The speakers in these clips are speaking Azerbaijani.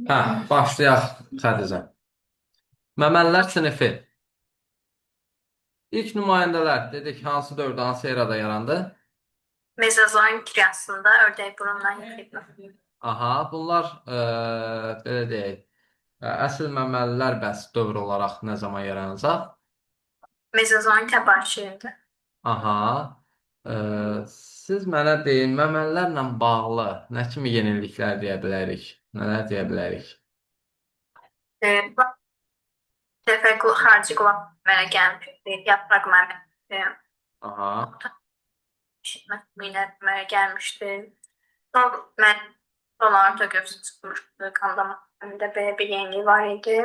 Hə, başlayaq Xədicə. Məməlilər sinifi. İlk nümayəndələr dedik hansı dövrdə, hansı erada yarandı? Mezozoyun kiryasında ördək burundan yıxıldı. Aha, bunlar belə deyək, əsl məməlilər bəs dövr olaraq nə zaman yaranacaq? Mezozoyun təbaşirində. Aha. Siz mənə deyin, məməlilərlə bağlı nə kimi yeniliklər deyə bilərik? Nələr deyə bilərik? Bu dəfə xarici qulaq mənə gəlmişdi, yapraq mənə, Aha. eşitmə mənə gəlmişdi. Sol mən sol arka göğsü çıxmışdı, qandama də belə bir yenilik var idi.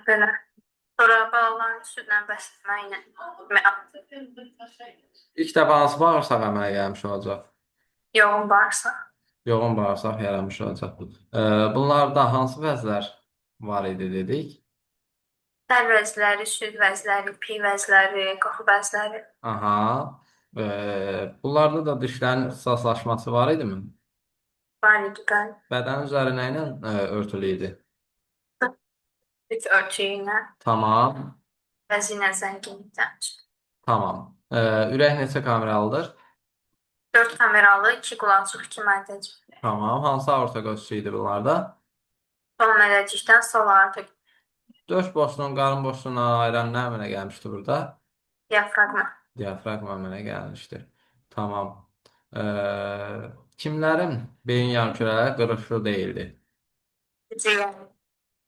Belə. Sonra balaların südlə bəslənmə ilə İlk dəfə hansı bağırsaq əmələ gəlmiş olacaq? yoğun bağırsaq. Yoğun bağırsaq yaranmış olacaq. Bunlarda hansı vəzlər var idi dedik? Tər vəzləri, süd vəzləri, piy vəzləri, qoxu vəzləri Aha. Bunlarda da dişlərin ixtisaslaşması var idimi? var idi, bəli. Bədən üzəri nə ilə örtülü idi? Süd örtüyü ilə, Tamam. vəzi ilə zənginlikdən. Tamam. Ürək neçə kameralıdır? 4 kameralı, 2 qulaqcıq, 2 mədəcik. Tamam. Hansı aorta qövsü idi bunlarda? Sol mədəcikdən sol artıq Döş boşluğunun qarın boşluğundan ayıran nə əmələ gəlmişdi burada? diafraqma. Diafraqma əmələ gəlmişdi. Tamam. Kimlərin beyin yarımkürələri qırışlı deyildi? Hüceyrə.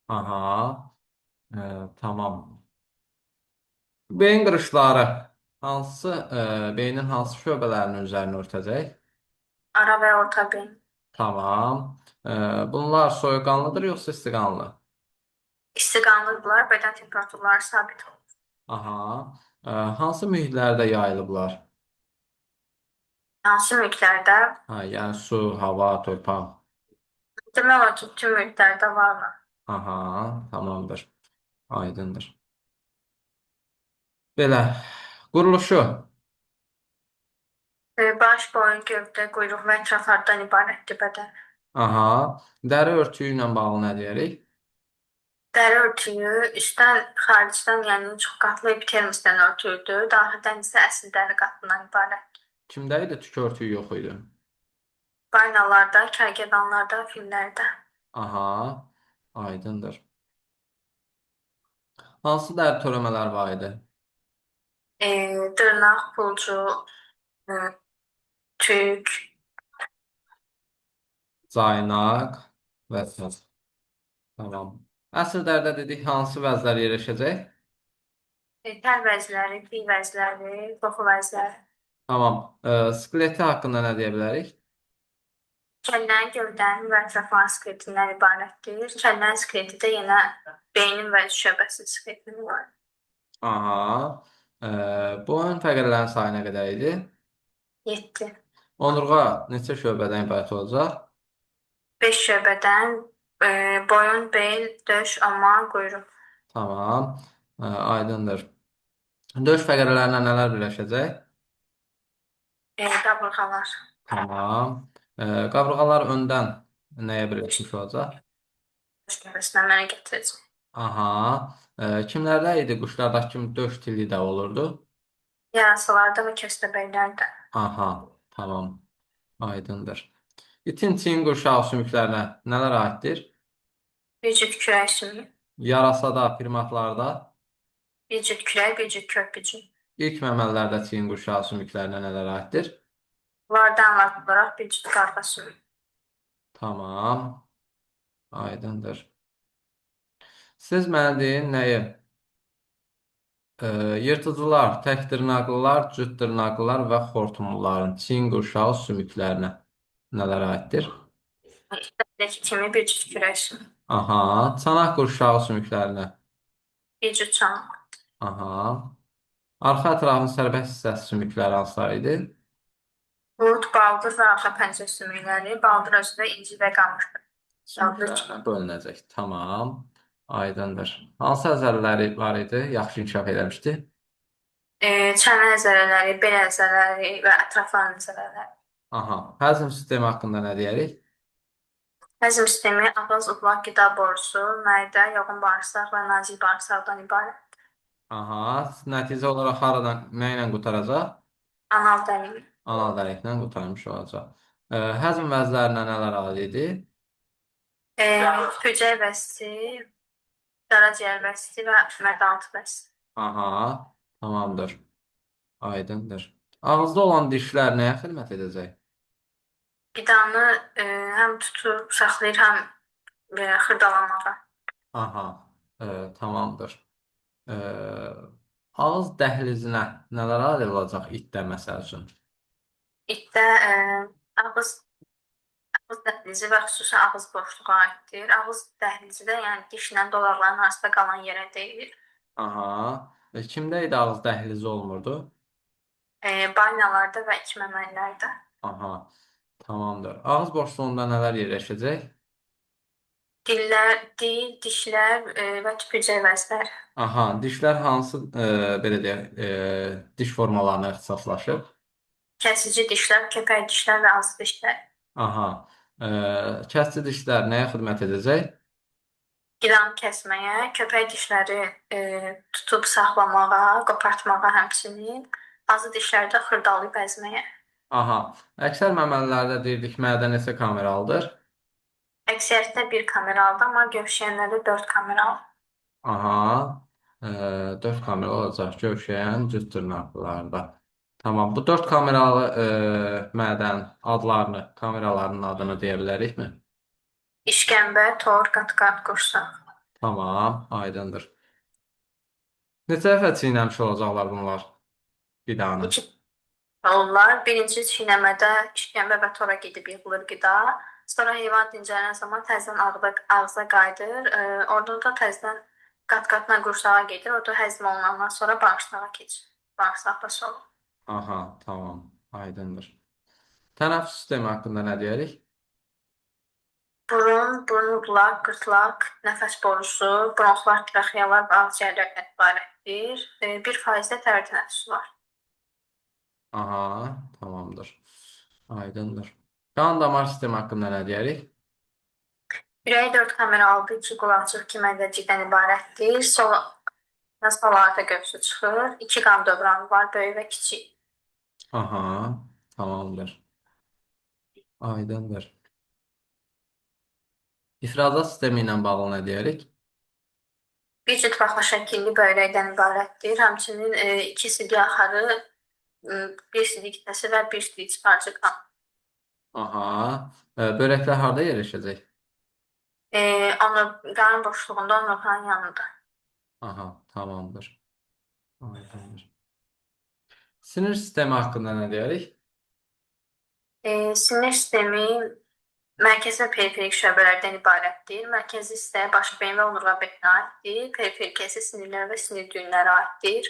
Aha. Tamam. Beyin qırışları hansı beynin hansı şöbələrinin üzərini örtəcək? Ara və orta beyin. Tamam. Bunlar soyuqqanlıdır yoxsa istiqanlı? İstiqanlıdırlar, bədən temperaturları sabit olur. Aha. Hansı mühitlərdə yayılıblar? Hansı mühitlərdə? Ha, yəni su, hava, torpaq. Demək olar ki, bütün mühitlərdə varlar. Aha, tamamdır. Aydındır. Belə, quruluşu. Baş, boyun, gövdə, quyruq və ətraflardan ibarətdir bədən. Aha. Dəri örtüyü ilə bağlı nə deyirik? Dəri örtüyü üstdən, xaricdən, yəni çox qatlı epitermisdən örtülüdür. Daxildən isə əsl dəri qatından ibarətdir. Kimdə idi tük örtüyü yox idi? Balinalarda, kərkədanlarda, fillərdə. Aha, aydındır. Hansı dəri törəmələr var idi? Dırnaq, pulcu, tük. Caynaq və sair. Tamam. Əsl dərdə dedik hansı vəzlər yerləşəcək? Tər vəzləri, piy vəzləri, qoxu vəzləri. Tamam. Skeleti haqqında nə deyə bilərik? Kəllənin, gövdənin və ətrafların skeletindən ibarətdir. Kəllənin skeleti də yenə beynin və şöbəsi skeletindən ibarətdir. Aha. Boyun fəqərələrin sayı nə qədər idi? 7. Onurğa neçə şöbədən ibarət olacaq? 5 şöbədən boyun, bel, döş, amma, quyruq. Tamam. Aydındır. Döş fəqərələrinə nələr birləşəcək? Qabırğalar. Tamam. Qaburğalar öndən nəyə birləşmiş olacaq? Döş şöbəsinə mənə gətirəcək. Aha. Kimlərdə idi? Quşlardakı kimi döş tili də olurdu. Yarasalarda və köstəbəklərdə. Aha. Tamam. Aydındır. İtin çiyin qurşağı sümüklərinə nələr aiddir? Bir cüt kürək sümüyü. Yarasada, primatlarda, Bir cüt kürək, bir cüt körpücük. ilk məməlilərdə çiyin qurşağı sümüklərinə nələr aiddir? Bunlardan əlavə olaraq bir cüt qarğa sümüyü. Tamam. Aydındır. Siz mənə deyin nəyi? Yırtıcılar, tək dırnaqlılar, cüt dırnaqlılar və xortumluların çiyin qurşağı sümüklərinə nələr aiddir? İstədikləri kimi bir cüt kürək sümüyü. Aha, çanaq qurşağı sümüklərinə. Bir cüt çanaq. Aha. Arxa ətrafın sərbəst hissəsi sümükləri hansılar idi? Qurd, baldır və arxa pəncə sümükləri, baldır özü də inci və qamışdır. Baldır Sümüklərinə bölünəcək. Tamam. Aydındır. Hansı əzələləri var idi? Yaxşı inkişaf eləmişdi. Çənə əzələləri, bel əzələləri və ətrafların əzələləri. Aha. Həzm sistemi haqqında nə deyərik? Həzm sistemi ağız, utlaq, qida borusu, mədə, yoğun bağırsaq və nazik bağırsaqdan ibarət. Aha, nəticə olaraq haradan, nə ilə qurtaracaq? Anal dəlik. Anal dəliklə qurtarmış olacaq. Həzm vəzlərinə nələr aid idi? E, Hüceyrə vəsti, qaraciyər vəsti və mədə altı vəsti. Aha, tamamdır. Aydındır. Ağızda olan dişlər nəyə xidmət edəcək? Qidanı həm tutub saxlayır, həm xırdalamağa. Aha, tamamdır. E, Ağız dəhlizinə nələr aid olacaq itdə məsəl üçün? İtdə ağız ağız dəhlizi və xüsusi ağız boşluğu aiddir. Ağız dəhlizi də yəni dişlə dolaqların arasında qalan yerə deyilir. Aha, kimdə idi ağız dəhlizi olmurdu? Balinalarda və içməməlilərdə. Aha, tamamdır. Ağız boşluğunda nələr yerləşəcək? Dillər, dil, dişlər və tüpürcək vəzlər. Aha, dişlər hansı belə deyək, diş formalarına ixtisaslaşıb? Kəsici dişlər, köpək dişlər və azı dişlər. Aha, e, kəsici dişlər nəyə xidmət edəcək? Qidanı kəsməyə, köpək dişləri tutub saxlamağa, qopartmağa həmçinin, azı dişləri də xırdalayıb əzməyə. Aha, əksər məməlilərdə deyirdik mədə neçə kameralıdır? Əksəriyyətdə bir kameralıdır, amma gövşəyənlərdə dörd kameralı. Aha, 4 kamera olacaq gövşəyən cüt dırnaqlılarda. Tamam, bu 4 kameralı mədən adlarını, kameralarının adını deyə bilərikmi? İşgəmbə, tor, qat-qat, qursaq. Tamam, aydındır. Neçə dəfə çiynəmiş olacaqlar bunlar qidanı? İki olurlar. Birinci çiynəmədə işgəmbə və tora gedib yığılır qida. Sonra heyvan dincələn zaman təzədən ağza qayıdır. Orada da təzədən qat-qatla qursağa gedir. Orada həzm olunandan sonra bağırsağa keçir. Bağırsaqda solur. Aha, tamam, aydındır. Tənəffüs sistemi haqqında nə deyərik? Burun, burun, qulaq, qırtlaq, nəfəs borusu, bronxlar, traxeyalar və ağciyərlərdən ibarətdir. 1% də tərə tənəffüsü var. Aha, tamamdır. Aydındır. Qan damar sistemi haqqında nə deyərik? Ürəyi 4 kameralı, 2 qulaqcıq, 2 məndəcikdən ibarətdir. Sol sol arxa qövsü çıxır. 2 qan dövranı var, böyük və kiçik. Aha, tamamdır. Aydındır. İxracat sistemi ilə bağlı nə deyərik? Bir cüt baxma şəkilli böyrəkdən ibarətdir. Həmçinin iki sidik axarı, bir sidik kisəsi və bir sidik çıxarıcı qan. Aha, börəklər harda yerləşəcək? E, onu qarın boşluğunda onurğanın yanında. Aha, tamamdır. Aydındır. Sinir sistemi haqqında nə deyərik? Sinir sistemi mərkəzi və periferik şöbələrdən ibarətdir. Mərkəzi hissə baş beyin və onurğa beyninə aiddir. Periferik isə sinirlər və sinir düyünlərə aiddir.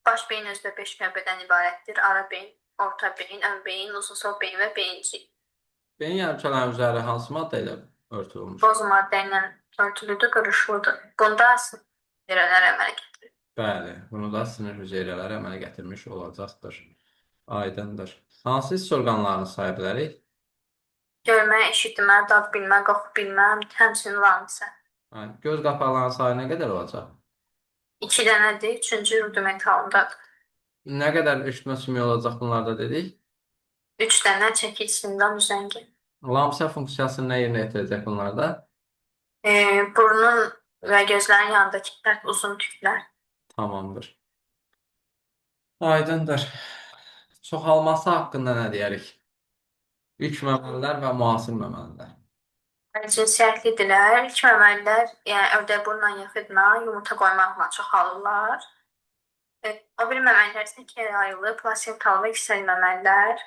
Baş beyin özü də 5 şöbədən ibarətdir. Ara beyin, orta beyin, ön beyin, uzunsov beyin və beyincik. Beyin yarımçalarının üzəri hansı maddə ilə örtülmüş? Boz maddə ilə örtülüdür, qırışlıdır. Bunda sinirlər əmələ gətirir. Bəli, bunu da sinir hüceyrələri əmələ gətirmiş olacaqdır. Aydındır. Hansı hiss orqanlarını saya bilərik? Görmə, eşitmə, dad bilmə, qoxu bilmə, həmçinin lamsə. Ha, göz qapaqlarının sayı nə qədər olacaq? 2 dənədir, üçüncü rudiment halındadır. Nə qədər eşitmə sümüyü olacaq bunlarda dedik? 3 dənə çəkic, sindan, üzəngi. Lamsə funksiyasını nə yerinə yetirəcək bunlarda? Burnun və gözlərin yanındakı sərt uzun tüklər. Tamamdır. Aydındır. Çoxalması haqqında nə deyərik? İlk məməlilər və müasir məməlilər. Cinsiyyətlidirlər. İlk məməlilər, yəni ördəkburunla yaxidna yumurta qoymaqla çoxalırlar. O biri məməlilər isə ikiyə ayrılır. Plasentalı və kisəli məməlilər.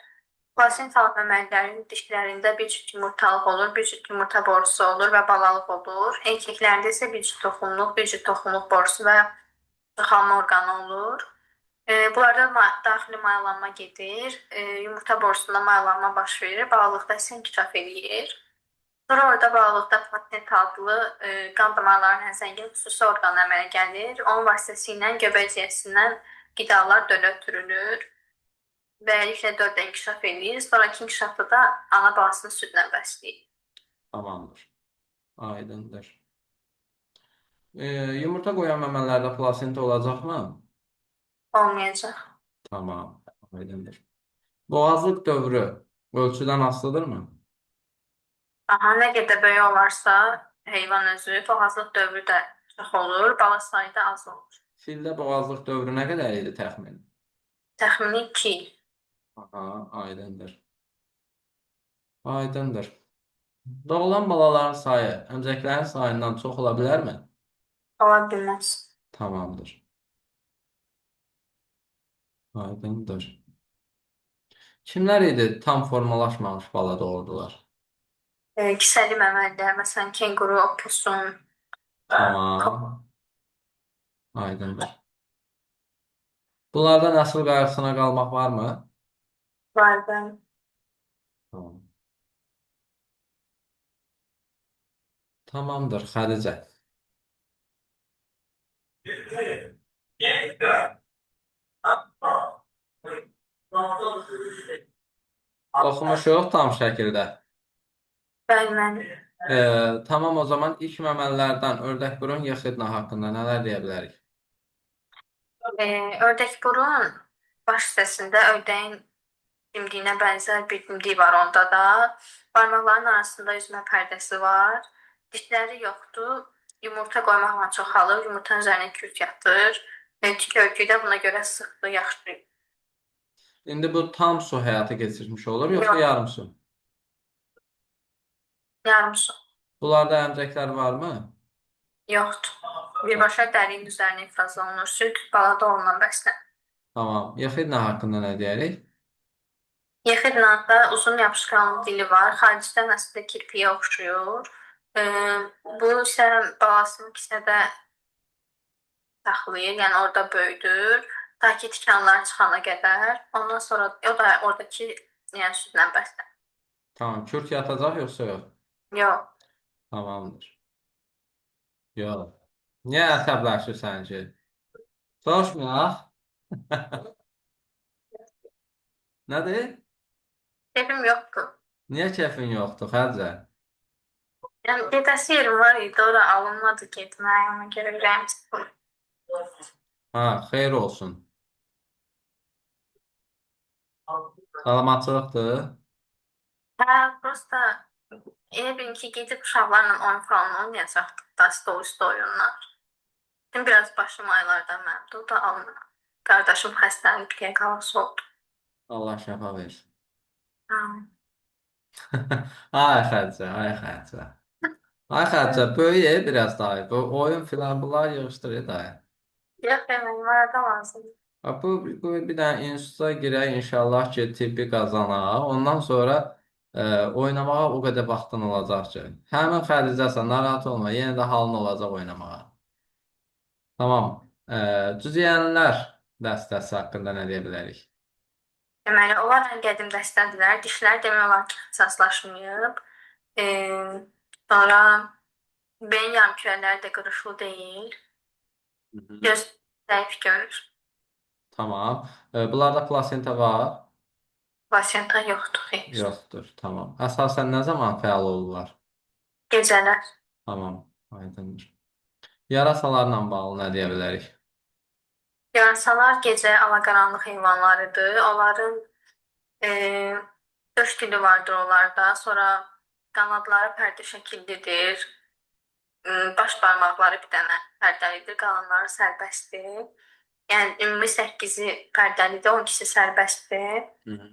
Plasentalı məməlilərin dişlərində bir cüt yumurtalıq olur, bir cüt yumurta borusu olur və balalıq olur. Erkəklərdə isə bir cüt toxumluq, bir cüt toxumluq borusu və çoxalma orqanı olur. Bunlarda daxili mayalanma gedir. Yumurta borusunda mayalanma baş verir. Balalıqda isə inkişaf eləyir. Sonra orada balalıqda plasenta adlı qan damarlarının ən zəngin xüsusi orqanı əmələ gəlir. Onun vasitəsilə göbək ciyəsindən qidalar dölə ötürülür. Beləliklə dörd inkişaf eləyir. Sonrakı inkişafda da ana balasını südlə bəsləyir. Tamamdır. Aydındır. Yumurta qoyan məmələrdə plasenta olacaqmı? Olmayacaq. Tamam. Aydındır. Boğazlıq dövrü ölçüdən asılıdırmı? Aha, nə qədər böyük olarsa heyvan özü, boğazlıq dövrü də çox olur, bala sayı da az olur. Fildə boğazlıq dövrü nə qədər idi təxminən? Təxmini 2 il. Aha, aydındır. Aydındır. Doğulan balaların sayı əmcəklərin sayından çox ola bilərmi? Ola bilməz. Tamamdır. Aydındır. Kimlər idi tam formalaşmamış bala doğurdular? Kisəli məməlilər, məsələn, kenguru, opossum, Tamam. Aydındır. Bunlarda nəsil qayğısına qalmaq varmı? var bəli. Tamam. Tamamdır Xədicə. Oxumuşuq tam şəkildə. Bəli, mənim. Tamam o zaman ilk məməlilərdən ördəkburun yexidna haqqında nələr deyə bilərik? Ördəkburun baş hissəsində ördəyin dimdiyinə bənzər bir dimdik var onda da. Barmaqlarının arasında üzmə pərdəsi var. Dişləri yoxdur. Yumurta qoymaqla çoxalır. Yumurtanın üzərinə kürk yatır. Tük örtüyü də buna görə sıxdır, yaxşı. İndi bu tam su həyata keçirmiş olur yoxsa Yox, yarım su? yarım su Bunlarda əmcəklər varmı? yoxdur. Birbaşa dərinin üzərinə ifraz olunur. Süd bala doğumdan bəslənir. Tamam. Yexidna haqqında nə deyərik? Yexidnada uzun yapışqanlı dili var. Xaricdən əslində kirpiyə oxşuyur. Bu isə balasını kisədə saxlayır, yəni orada böyüdür. Ta ki tikanlar çıxana qədər. Ondan sonra o da oradakı yəni südlə bəslənir. Tamam. Kürk yatacaq yoxsa yox? Yox. Tamamdır. Yox. Niyə əsəbləşirsən ki? Soruşmayaq. Nədir? Kefim yoxdur. Niyə kefin yoxdur Xədicə? Yəni gedəsi yerim var idi, ora alınmadı getməyə, ona görə ürəyim sıxılır. Ha, xeyir olsun. Salamatçılıqdır. Hə, prosta elə bilin ki, gedib uşaqlarla oyun falan oynayacaqdıq da, stol üstü oyunlar. Şimdi biraz başım aylardan mənimdir, o da alınmadı. Qardaşım xəstələnib deyə qalası oldu. Allah şəfa versin. Hə. Ay Xədicə, ay Xədicə. Ay Xədicə, böyük biraz dayı. Bu oyun filan bunlar yığışdırır dayı. Yox, mənim arada lazım. Ha, bu bir dənə instituta girək inşallah ki, tibbi qazanaq. Ondan sonra oynamağa o qədər vaxtın olacaq ki. Həmin Xədicəsən, narahat olma, yenə də halın olacaq oynamağa. Tamam. Cücəyənlər dəstəsi haqqında nə deyə bilərik? Deməli, onlar ən qədim dəstədirlər. Dişlər demək olar ki, ixtisaslaşmayıb. E, Sonra beyin yarımkürələri də qırışlı deyil. Hı hı. Göz zəif görür. Tamam. Bunlarda plasenta var? Plasenta yoxdur, xeyir. Yoxdur. Tamam. Əsasən nə zaman fəal olurlar? Gecələr. Tamam. Aydındır. Yarasalarla bağlı nə deyə bilərik? Yarasalar gecə alaqaranlıq heyvanlarıdır. Onların e, döş dili vardır onlarda. Sonra qanadları pərdə şəkillidir. Baş barmaqları bir dənə pərdəlidir, qalanları sərbəstdir. Yəni ümumi 8-i pərdəlidir, 12-si sərbəstdir. Hı hı.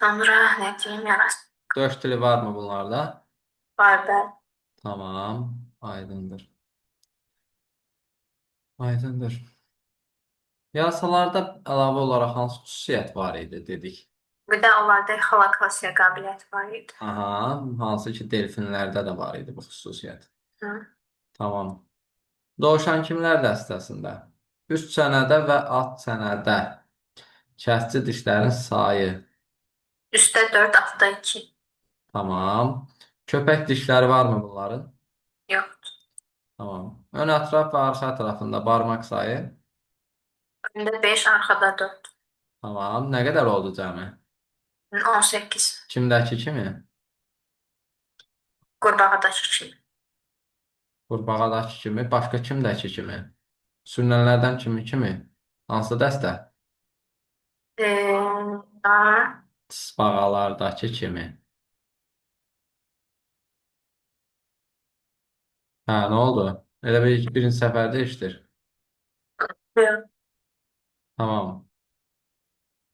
Sonra nə deyim, yarası Döş dili varmı bunlarda? var bəli. Tamam. Aydındır. Aydındır. Yarasalarda əlavə olaraq hansı xüsusiyyət var idi dedik? Bir də onlarda xolokasiya qabiliyyəti var idi. Aha, hansı ki delfinlərdə də var idi bu xüsusiyyət. Hı. Tamam. Dovşan kimlər dəstəsində? Üst çənədə və alt çənədə kəsici dişlərin sayı. Üstdə 4, altda 2 Tamam. Köpək dişləri varmı bunların? yoxdur. Tamam. Ön ətraf və arxa ətrafında barmaq sayı. Öndə 5, arxada 4. Tamam. Nə qədər oldu cəmi? 18. Kimdəki kimi? Qurbağadakı kimi. Qurbağadakı kimi, başqa kimdəki kimi? Sürünənlərdən kimi kimi? Hansı dəstə? E, daha Tısbağalardakı kimi. Hə, nə oldu? Elə bir birinci səfərdə işdir. Tamam.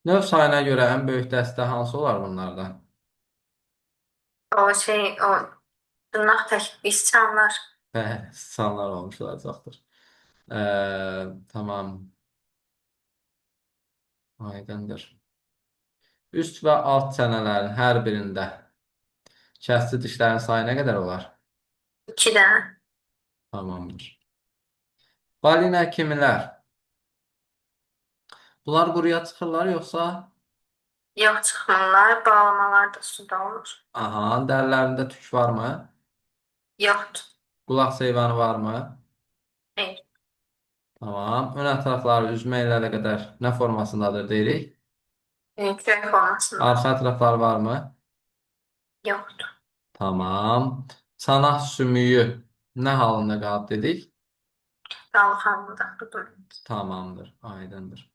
Növ sayına görə ən böyük dəstə hansı olar bunlardan? o şey o dırnaq tək iscanlar. Bəli, sıçanlar olmuş olacaqdır. Tamam. Aydındır. Üst və alt çənələrin hər birində kəsici dişlərin sayı nə qədər olar? İki dənə. Tamamdır. Balina kimilər? Bunlar quruya çıxırlar yoxsa? Yox çıxmırlar. Bağlamalar da suda olur. Aha, dərilərində tük varmı? Yoxdur. Qulaq seyvanı varmı? Xeyr. Tamam. Ön ətrafları üzmə ilə əlaqədar nə formasındadır deyirik? Kürək formasında. Arxa ətrafları varmı? Yoxdur. Tamam. Çanaq sümüyü nə halında qalıb dedik? Qalxanında. Budur. Tamamdır. Aydındır.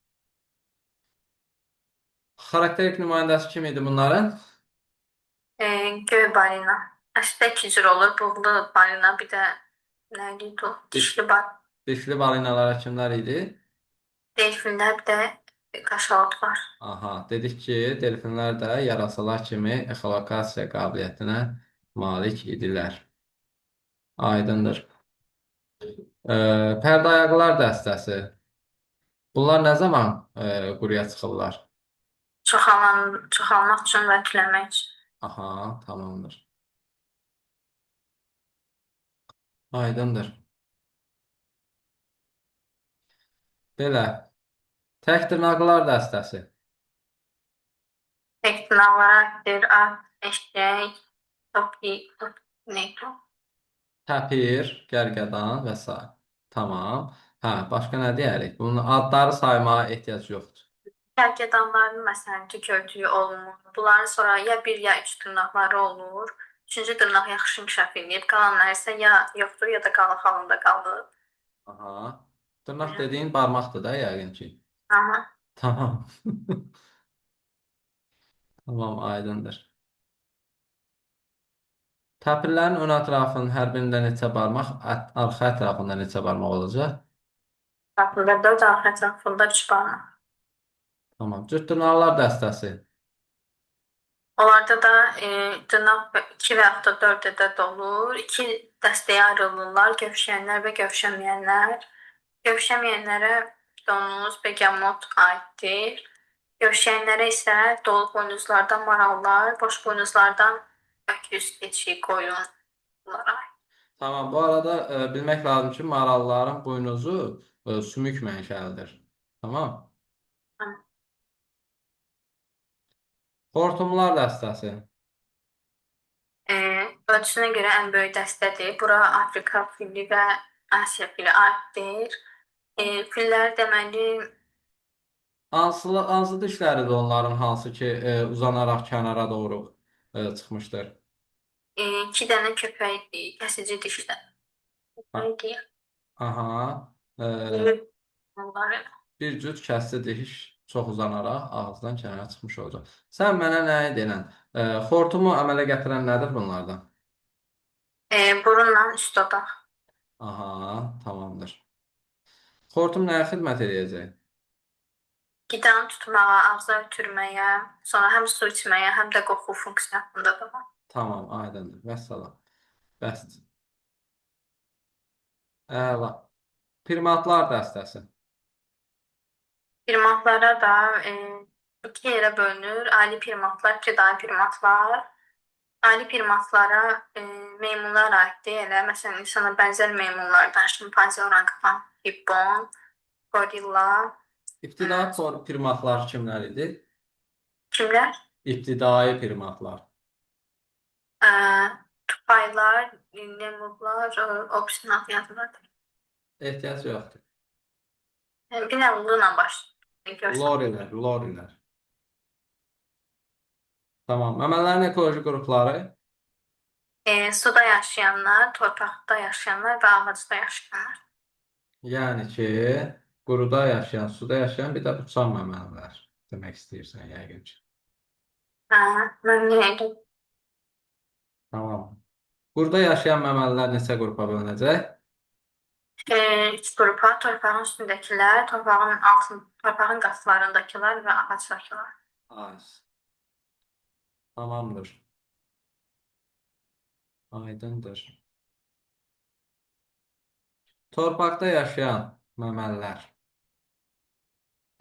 Xarakterik nümayəndəsi kim idi bunların? Göy balina. Əslində iki cür olur. Buğulu balina, bir də nə idi o? Diş, Dişli balina. dişli balinalara kimlər idi? Delfinlər, bir də kaşalotlar. Aha, dedik ki, delfinlər də yarasalar kimi exolokasiya qabiliyyətinə malik idilər. Aydındır. Pərdəayaqlar dəstəsi. Bunlar nə zaman quruya çıxırlar? Çoxalmaq üçün və tüləmək üçün. Aha, tamamdır. Aydındır. Belə. Tək dırnaqlar dəstəsi. Tek dırnaqlara aiddir. At, eşək, topi, top, neydi o? Təpir, gərgədan və sair. Tamam. Hə, başqa nə deyərik? Bunun adları saymağa ehtiyac yoxdur. Kərkədanların məsələn tükörtüyü olmur. Bunların sonra ya bir ya üç dırnaqları olur. Üçüncü dırnaq yaxşı inkişaf eləyib, qalanları isə ya yoxdur, ya da qalıq halında qalır. Aha. Dırnaq dediyin barmaqdır da yəqin ki. Aha. Tamam. Tamam, aydındır. Təpirlərin ön ətrafının hər birində neçə barmaq, arxa ətrafında neçə barmaq olacaq? Ətrafında dörd, arxa ətrafında üç barmaq. Tamam. Cüt dırnaqlar dəstəsi. Onlarda da dırnaq 2 və yaxud da 4 ədəd olur. İki dəstəyə ayrılırlar: gövşəyənlər və gövşəməyənlər. Gövşəməyənlərə donuz, begemot aiddir. Gövşəyənlərə isə dolu buynuzlardan marallar, boş buynuzlardan öküz, keçi, qoyun bunlara aid. Tamam. Bu arada bilmək lazım ki, maralların buynuzu sümük mənşəlidir. Tamam. Xortumlar dəstəsi. E, Ölçüsünə görə ən böyük dəstədir. Bura Afrika fili və Asiya fili aiddir. Fillər deməli Hansı dişləridir onların hansı ki uzanaraq kənara doğru çıxmışdır? iki dənə köpək kəsici dişlər. Ha- Köpək deyil. Aha. E, Onları. bir cüt kəsdi diş çox uzanaraq ağızdan kənara çıxmış olacaq. Sən mənə nəyi denən? Xortumu əmələ gətirən nədir bunlardan? Burunla üst dodaq. Aha, tamamdır. Xortum nəyə xidmət eləyəcək? Qidanı tutmağa, ağza ötürməyə, sonra həm su içməyə, həm də qoxu funksiyasında da var. Tamam, aydındır. Vəssalam. Bəsdir. Əla. Primatlar dəstəsi. Primatlara da iki yerə bölünür. Ali primatlar, ibtidai primatlar. Ali primatlara meymunlar aiddir. Elə məsələn insana bənzər meymunlardan şimpanze, orangutan, gibbon, gorilla. İbtidai primatlar kimlər idi? Kimlər? İbtidai primatlar. E, Tupaylar, lemurlar, o birisinin adı yadımdadır. Ehtiyac yoxdur. Bir də L-la başlayır. Görsəm. Lorilər, lorilər. Tamam. Məmələrin ekoloji qrupları. Suda yaşayanlar, torpaqda yaşayanlar və ağacda yaşayanlar. Yəni ki, quruda yaşayan, suda yaşayan, bir də uçan məməlilər demək istəyirsən yəqin ki. Hə, mən yenə də Tamam. Quruda yaşayan məməlilər neçə qrupa bölünəcək? Üç qrupa: torpağın üstündəkilər, torpağın altın, torpağın qatlarındakılar və ağacdakılar. Az. Tamamdır. Aydındır. Torpaqda yaşayan məməlilər.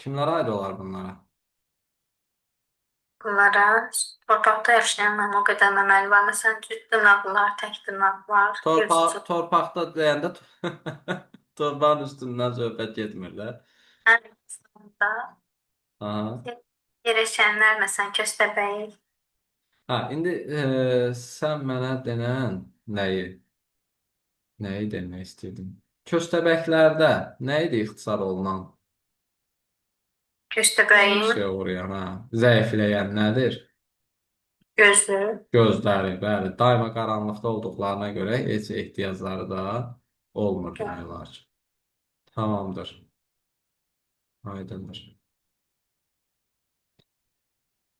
Kimlərə aid olar bunlara? Bunlara torpaqda yaşayan mənim o qədər məməli var. Məsələn, cüt dırnaqlılar, tək dırnaqlar, yırtıcı. Torpaqda deyəndə torpağın üstündən söhbət getmir də. Ən sonunda Aha. yerləşənlər, məsələn, köstəbək. Ha, indi sən mənə denən nəyi? Nəyi demək istəyirdim? Köstəbəklərdə nə idi ixtisar olunan? Köstəbəyin Şey uğrayan, ha? Zəifləyən nədir? gözü. Gözləri, bəli, daima qaranlıqda olduqlarına görə heç ehtiyacları da olmur demək olar ki. Tamamdır. Aydındır.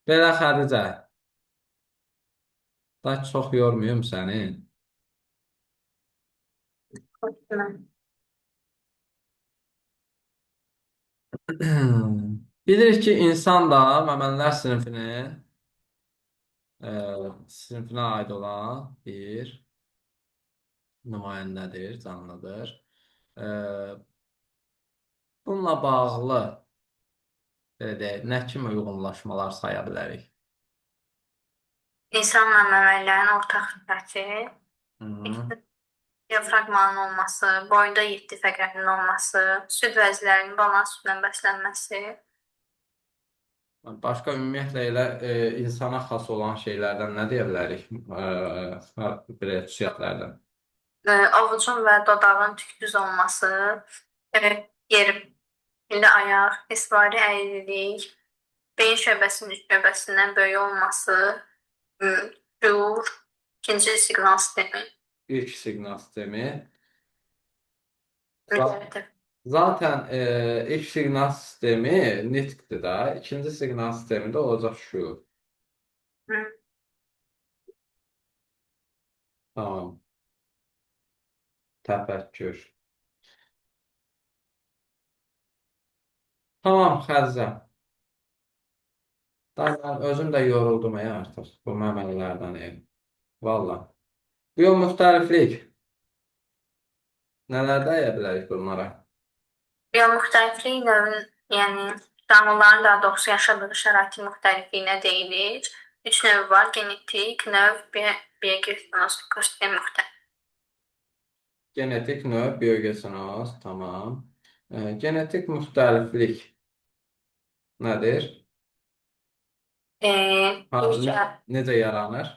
Belə Xədicə, da çox yormayım səni. Bilirik ki, insan da məməlilər sinifinin sinifinə aid olan bir nümayəndədir, canlıdır. E, Bununla bağlı belə deyək, nə kimi uyğunlaşmalar saya bilərik? İnsanla məməlilərin ortaq cəhəti, Hı. diafraqmanın olması, boyunda 7 fəqərinin olması, süd vəzlərinin balans südlə bəslənməsi, Başqa ümumiyyətlə elə insana xas olan şeylərdən nə deyə bilərik? Belə xüsusiyyətlərdən. Ovucun və dodağın tükdüz olması, e, yer pilli ayaq, hissvari əyrilik, beyin şöbəsinin üç şöbəsindən böyük olması, şüur, ikinci siqnal sistemi, İlk siqnal sistemi. mücərrətə. Zaten ilk siqnal sistemi nitqdir da. İkinci siqnal sistemi də olacaq şüur. Tamam. Təfəkkür. Tamam Xəzə. Da mən özüm də yoruldum ya artıq bu məməlilərdən. Valla. Biomüxtəliflik. Nələr deyə bilərik bunlara? Biomüxtəliflik növün, yəni canlıların daha doğrusu yaşadığı şəraitin müxtəlifliyinə deyilir. Üç növ var: genetik, növ, biogeonoz, ekosistem müxtəlif. Genetik növ, biogesenoz, tamam. Genetik müxtəliflik nədir? Ha, Bir, necə yaranır?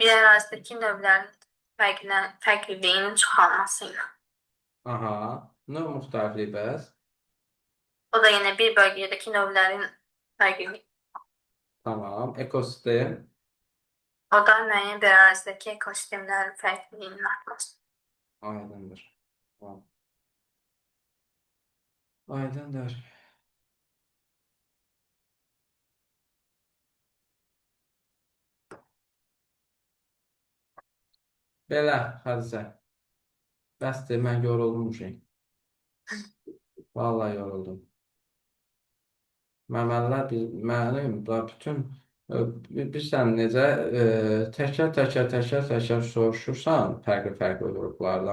bir ərazidəki növlərin fərqliliyinin çoxalması ilə. Aha, növ müxtəliflik bəs? O da yenə bir bölgədəki növlərin fərqliliyi. Tamam. Ekosistem O da müəyyən bir ərazidəki ekosistemlərin fərqliliyinin artması. aydındır. Tamam. Aydındır. Belə, Xədicə. Bəsdir, mən yorulmuşum. Vallahi yoruldum. Məməllər mənim da bütün bilirsən necə təkər-təkər təkər-təkər soruşursan fərqli-fərqli qruplardan.